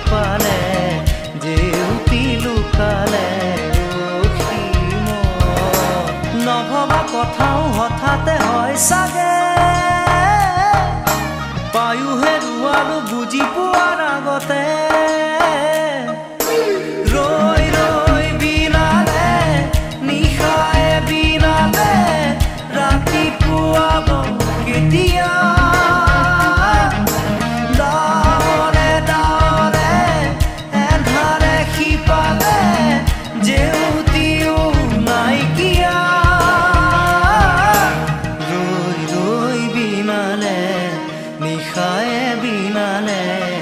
সিপাৰে জেউতি লুকালে অসীমত। নভবা কথাও হঠাতে হয় চাগে, পায়ো হেৰুৱালো বুজি পোৱাৰ আগতে।